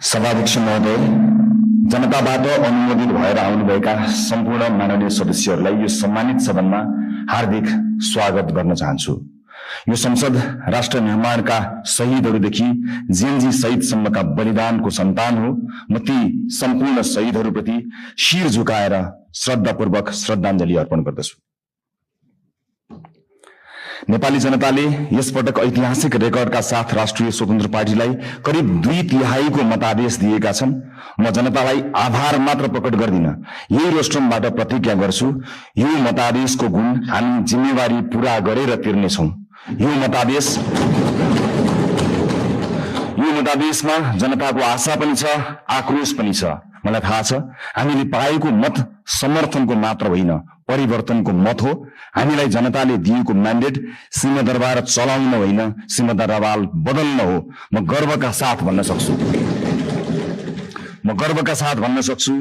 सभाध्यक्ष महोदय, जनताबाट अनुमोदित भएर आउनुभएका सम्पूर्ण माननीय सदस्यहरूलाई यो सम्मानित सदनमा हार्दिक स्वागत गर्न चाहन्छु। यो संसद राष्ट्र निर्माणका शहीदहरूदेखि जेएनजी शहीदसम्मका बलिदानको सन्तान हो। म ती सम्पूर्ण शहीदहरूप्रति शिर झुकाएर श्रद्धापूर्वक श्रद्धाञ्जली अर्पण गर्दछु। नेपाली जनताले यसपटक ऐतिहासिक रेकर्डका साथ राष्ट्रिय स्वतन्त्र पार्टीलाई करिब 2/3 मतादेश दिएका छन्। म जनतालाई आभार मात्र प्रकट गर्दिन, यही रोस्ट्रमबाट प्रतिज्ञा गर्छु, यो मतादेशको गुण हामी जिम्मेवारी पूरा गरेर तिर्नेछौं। यो मतादेशमा जनताको आशा पनि छ, आक्रोश पनि छ। मलाई थाहा छ हामीले पाएको मत समर्थनको मात्र होइन, परिवर्तनको मत हो। हामीलाई जनताले दिएको म्यान्डेट सिंहदरबार चलाउन होइन, सिंहदरबार बदल्न हो। म गर्वका साथ भन्न सक्छु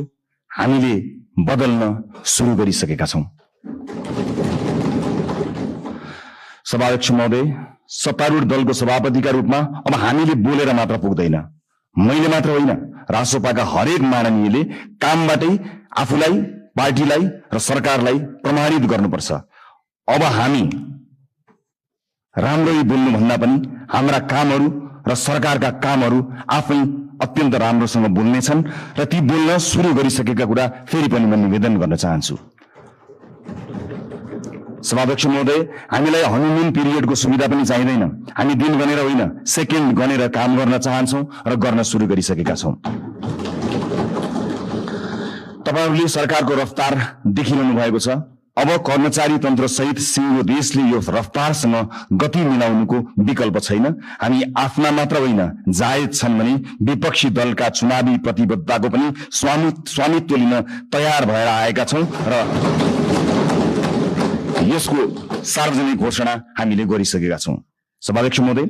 हामीले बदल्न सुरु गरिसकेका छौं। सभाध्यक्ष महोदय, सत्तारूढ दलको सभापतिका रूपमा अब हामीले बोलेर मात्र पुग्दैन। मैले मात्र होइन, रासोपाका हरेक माननीयले कामबाटै आफूलाई, पार्टीलाई र सरकारलाई प्रमाणित गर्नुपर्छ। अब हामी राम्ररी बोल्नु भन्दा पनि हाम्रा कामहरू र सरकारका कामहरू आफै अत्यन्त राम्रोसँग बोल्नेछन् र ती बोल्न सुरु गरिसकेका कुरा फेरि पनि म निवेदन गर्न चाहन्छु। सभाध्यक्ष महोदय, हामीलाई हनीमुन पिरियडको सुविधा पनि चाहिँदैन। हामी दिन गनेर होइन, सेकेन्ड गनेर काम गर्न चाहन्छौं र गर्न सुरु गरिसकेका छौं। तपाईहरूले सरकारको रफ्तार देखिरहनु भएको छ। अब कर्मचारी तन्त्र सहित सिङ्गो देशले यो रफ्तारसँग गति मिलाउनुको विकल्प छैन। हामी आफ्ना मात्र होइन, जायज छन् भने विपक्षी दलका चुनावी प्रतिबद्धताको पनि स्वामित्व लिन तयार भएर आएका छौं र यसको सार्वजनिक घोषणा हामीले गरिसकेका छौं। सभाध्यक्ष महोदय,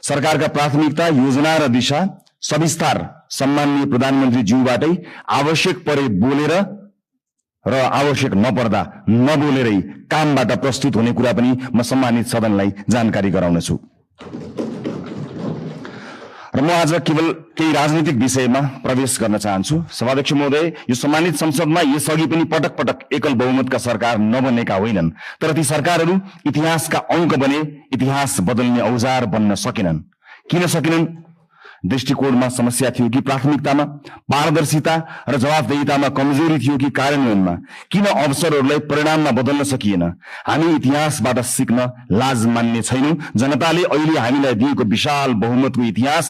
सरकारका प्राथमिकता, योजना र दिशा सविस्तार सम्माननीय प्रधानमन्त्री ज्यूबाटै आवश्यक परे बोलेर र आवश्यक नपर्दा नबोलेरै कामबाट प्रस्तुत हुने कुरा पनि म सम्मानित सदनलाई जानकारी गराउनेछु। र म आज केवल केही राजनीतिक विषयमा प्रवेश गर्न चाहन्छु। सभाध्यक्ष महोदय, यो सम्मानित संसदमा यसअघि पनि पटक पटक एकल बहुमतका सरकार नबनेका होइनन्, तर ती सरकारहरू इतिहासका अंक बने, इतिहास बदल्ने औजार बन्न सकेनन्। किन सकेनन्? दृष्टिकोणमा समस्या थियो कि प्राथमिकतामा, पारदर्शिता र जवाफदेहितामा कमजोरी थियो कि कार्यान्वयनमा? किन अवसरहरूलाई परिणाममा बदल्न सकिएन? हामी इतिहासबाट सिक्न लाज मान्ने छैनौं। जनताले अहिले हामीलाई दिएको विशाल बहुमतको इतिहास